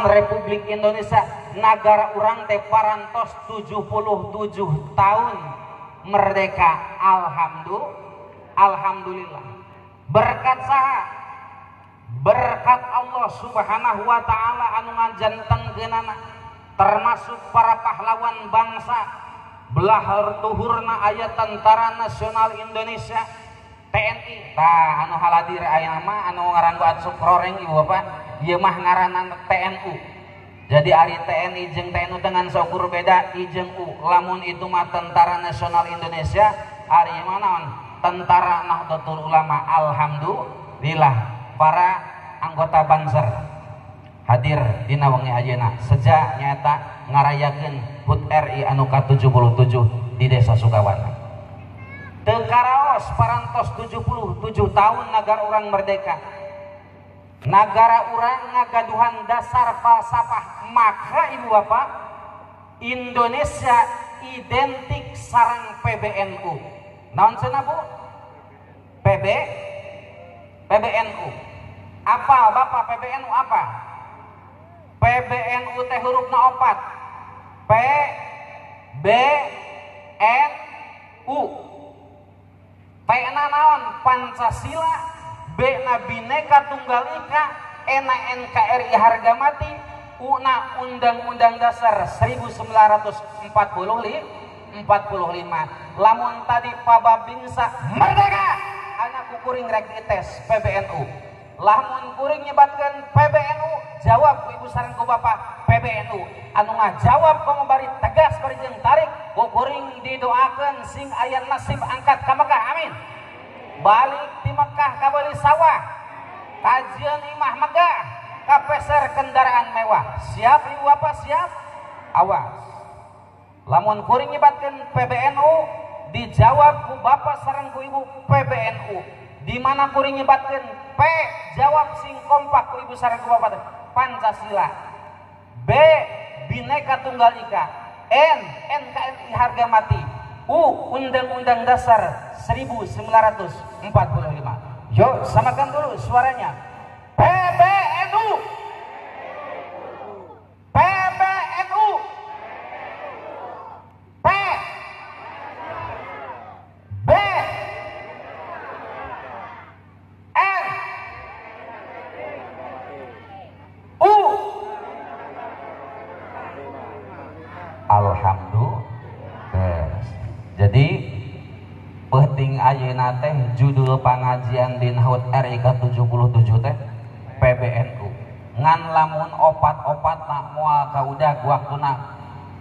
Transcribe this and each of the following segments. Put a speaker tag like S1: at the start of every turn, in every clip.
S1: Republik Indonesia nagara urang teh parantos 77 tahun merdeka. Alhamdulillah. Berkat saha? Berkat Allah Subhanahu wa taala anu ngajantenkeunana, termasuk para pahlawan bangsa. Belah luhurna aya Tentara Nasional Indonesia TNI. Tah anu haladir aya mah anu ngaran Atsuk Roreng ibu bapak, ieu mah ngaranna TNU. Jadi ari TNI jeung TNU dengan saukur beda I jeung U. Lamun itu mah Tentara Nasional Indonesia, ari mah naon? Tentara Nahdlatul Ulama. Alhamdulillah para anggota Banser hadir dina wengi ayeuna sejak nyaeta ngarayakeun HUT RI anu ka-77 di Desa Sukawana. Teu karaos parantos 77 tahun nagara urang merdeka. Nagara urang ngagaduhan dasar falsafah, maka ibu bapak Indonesia identik sarang PBNU. Naon cenah Bu? PBNU. Apa bapak PBNU apa? PBNU teh hurufna opat. P B N U. P na naon? Pancasila, B na Bhinneka Tunggal Ika, N na NKRI harga mati, U na Undang-Undang Dasar 1945. Lamun tadi pababingsa merdeka, anak kuring rek dites PBNU. Lamun kuring nyebatkeun PBNU, jawab ku ibu sareng ku bapak PBNU. Anu ngajawab komo bari tegas bari jeung tarik, ku kuring didoakeun sing aya nasib angkat ka Mekah. Amin. Balik di Mekah kabeuli sawah, kajian imah megah, kapeser kendaraan mewah. Siap ibu bapak siap? Awas. Lamun kuring nyebatkeun PBNU, dijawab ku bapak sareng ku ibu PBNU. Di mana kuring nyebatkeun P, jawab sing kompak ku ibu sareng ku bapak Pancasila. B, Bhinneka Tunggal Ika. N, NKRI harga mati. U, Undang-Undang Dasar 1945. Yuk, samakan dulu suaranya. PBNU. PBNU. P B N U. Alhamdulillah. Jadi peuting ayeuna teh judul pangajian dina HUT RI ka-77 teh PBNU. Ngan lamun opat-opatna moal kaudag waktuna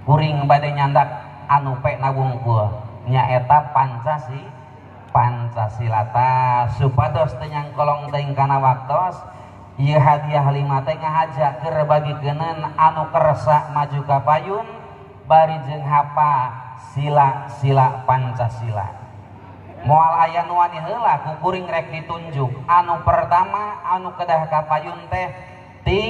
S1: kuring bade nyandak anu P na wungkul nyaeta Pancasila. Ta supados teu nyangkolong teuing kana waktos ieu hadiah 5 teh ngahaja keur bagikeunkeun anu kersa maju ka payun bari jeung hapa sila-sila Pancasila. Moal aya nu wani heula ku kuring rek ditunjuk. Anu pertama anu kedah ka payun teh ti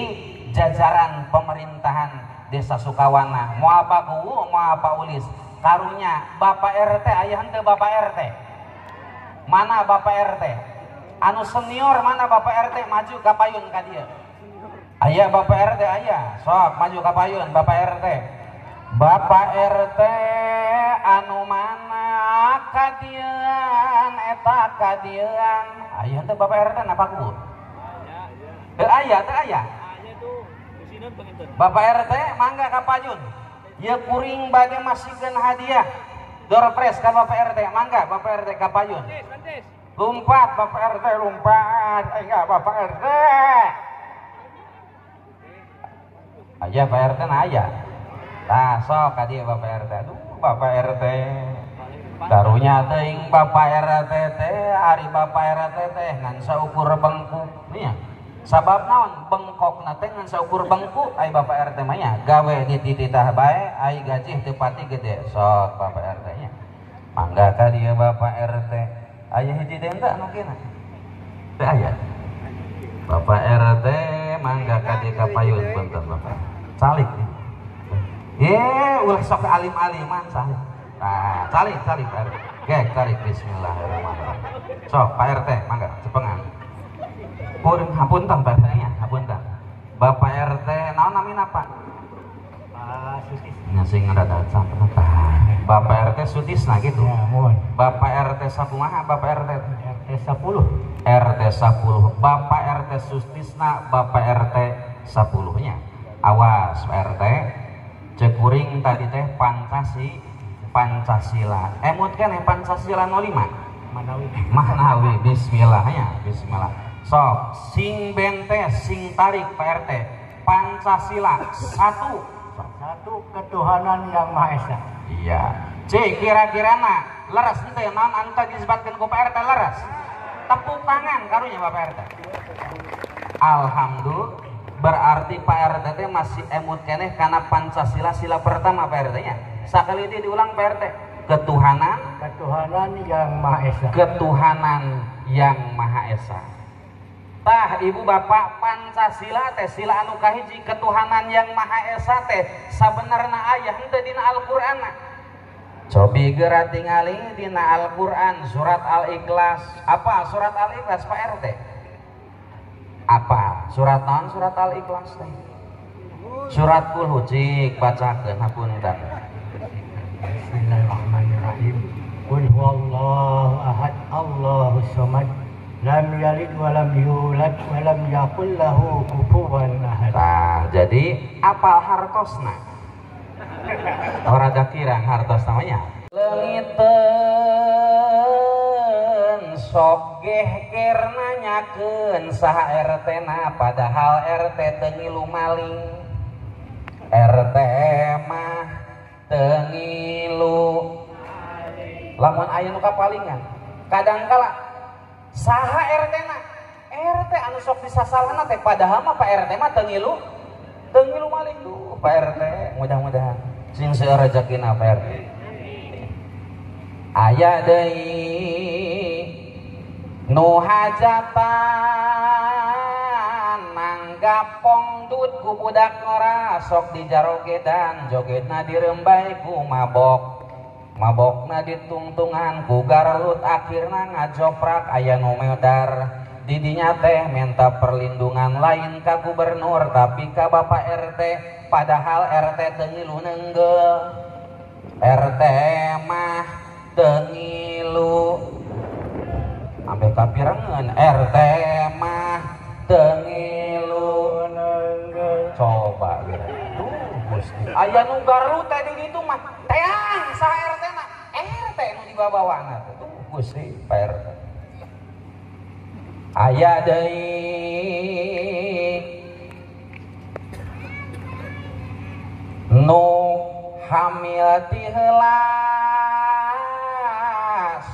S1: jajaran pemerintahan Desa Sukawana. Moal Pak Kuwu, moal Pak Ulis. Karunya Bapak RT aya henteu Bapak RT? Mana Bapak RT? Anu senior mana Bapak RT maju ka payun ka dieu. Aya Bapak RT aya. Sok maju ka payun Bapak RT. Bapak RT anu mana kadian eta kadian. Aya henteu Bapak RT napa ku? Teu aya, teu aya. Bapak RT mangga ka payun. Ieu kuring bade masikeun hadiah door prize ka Bapak RT, mangga Bapak RT ka payun. Lompat Bapak RT, lompat. Enggak Bapak RT. Aya Pak RT na aya. Tah sok ka dieu Bapak RT. Aduh Bapak RT. Karunya teuing Bapak RT teh, ari Bapak RT teh ngan saukur bengkuk nya. Sabab naon bengkokna teh ngan saukur bengkuk ai Bapak RT mah nya gawe dititah bae ai gaji teu pati gede. Sok Bapak RT nya. Mangga ka dieu Bapak RT. Aya hiji deui teh anu kena. Teu aya. Bapak RT mangga ka dieu ka payun punten Bapak. Calik. Ye, ulah sok alim-aliman sah. Nah, calik calik Pak RT. Gek calik bismillahirrahmanirrahim. Sok Pak RT mangga cepengan. Kuring hapunten Pak RT nya, hapunten. Bapak RT na Pak?
S2: Pak Sutis.
S1: Sing rada sampun tah. Bapak RT Sutisna gitu.
S2: Ya, mohon.
S1: Bapak RT sakumaha Bapak RT?
S2: RT 10.
S1: RT 10. Bapak RT Sutisna, Bapak RT 10-nya. Awas Pak RT. Cek kuring tadi teh Pancasila. Emut kan yang Pancasila 05?
S2: Manawi.
S1: Manawi, bismillahnya, bismillah. Sok, sing bentes, sing tarik Pak RT. Pancasila 1.
S2: 1 ketuhanan yang Maha Esa.
S1: Iya. C kira-kira na leres henteu naon anu tadi disebutkeun ku Pak RT leres. Tepuk tangan karunya Bapak RT. Alhamdulillah, berarti Pak RT teh masih emut keneh karena Pancasila sila pertama Pak RT nya. Sakali itu diulang Pak RT. Ketuhanan,
S2: ketuhanan yang Maha Esa.
S1: Ketuhanan yang Maha Esa. Tah ibu bapak Pancasila teh sila anu kahiji ketuhanan yang Maha Esa teh sabenerna aya henteu dina Al-Qur'an. Cobi geura tingali dina Al-Qur'an surat Al-Ikhlas. Apa surat Al-Ikhlas Pak RT? Apa? Surat naon surat Al-Ikhlas teh? Surat Qul cik bacakeun hapunten.
S2: Bismillahirrahmanirrahim. Qul huwallahu ahad, Allahus samad. Lam yalid wa lam yulad wa lam yakul lahu kufuwan ahad.
S1: Nah, jadi apal hartosna? Ora da kirang hartos namanya. Leungiteun sok gehger nanyakeun saha RT na padahal RT teu ngilu maling. RT mah teu ngilu. Lamun aya nu kapalingan, kadangkala saha RT na? RT anu sok disasalahna teh padahal mah Pak RT mah teu ngilu maling. Duh Pak RT mudah-mudahan sing seueur rezekina Pak RT. Aya deui nu hajatan nanggapong dut ku budak ngora sok dijarogedan jogetna dirembay ku mabok. Mabokna ditungtungan ku garlut akhirna ngajoprak aya nu medar. Didinya teh minta perlindungan lain ka gubernur tapi ka Bapak RT padahal RT teu ngilu nenggel. RT mah teu ngilu sampai kapirengeun RT mah teu ngilu nenggel. Coba geura. Duh Gusti. Aya nu garlut teh di ditu mah teang saha RT na? RT nu dibawa-bawana teh. Duh Gusti Pak RT. Aya deui nu hamil ti heula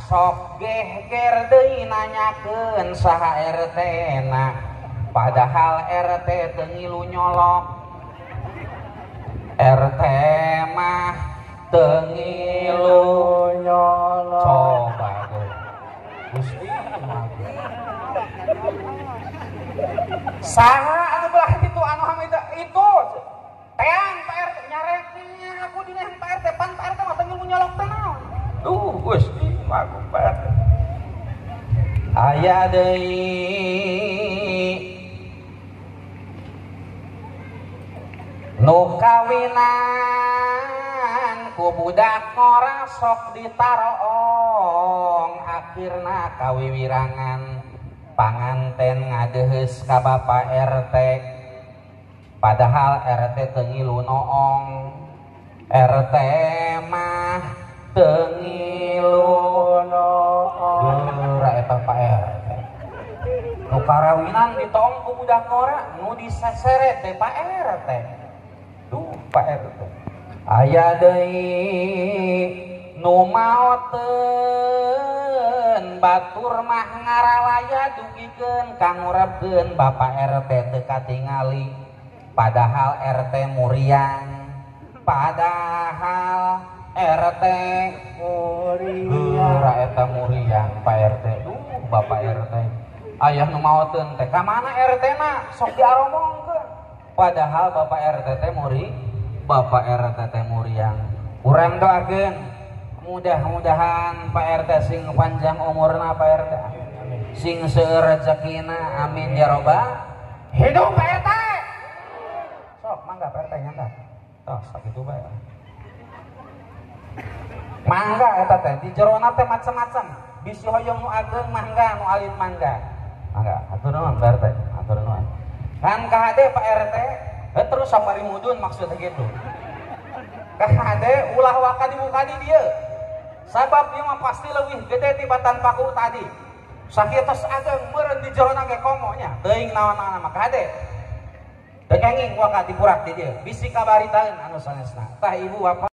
S1: sok gehger deui nanyakeun saha RT na padahal RT teu ngilu nyolok. RT mah teu ngilu nyolok. Coba Gusti saha anu belah kitu anu hamil itu teang Pak RT nyareknya aku dina Pak RT pan Pak RT mah teu ngilu nyolok teh naon. Duh Gusti aku Pak RT. Aya deui nu kawinan ku budak ngora sok ditaroong akhirna kawiwirangan panganten ngadeheus ka Bapak RT padahal RT teu ngilu noong. RT mah teu ngilu noong. Geura eta Pak RT nu karawinan ditoong ku budak ngora nu diseseret teh Pak RT. Duh Pak RT. Aya deui nu maoteun batur mah ngaralaya dugikeun ka ngurebkeun Bapak RT teu katingali padahal RT muriang. Padahal RT muriang. Geura eta muriang Pak RT. Duh Bapak RT. Ayah nu maoteun teh ka mana RT na sok diaromongkeun padahal Bapak RT teh muri. Bapak RT teh muriang. Urang doakeun mudah-mudahan Pak RT sing panjang umurna Pak RT. Sing seueur rezekina amin ya robbal. Hidup Pak RT. Sok mangga Pak RT. Tah sakitu bae. Mangga eta teh di jerona teh macam-macam. Bisi hoyong nu ageng mangga, nu alit mangga. Mangga, hatur nuhun Pak RT, hatur nuhun. Kan KHD Pak RT, terus sapari mudun maksudnya gitu. KHD ulah waka dibuka di dieu. Sabab ieu mah pasti leuwih gede tibatan paku tadi. Sakieu tos ageng meureun di jerona ge komo nya. Teuing naon-naon mah KHD. Teu kenging waka dipurak di dieu. Bisi kabaritaeun anu sanesna. Tah ibu bapak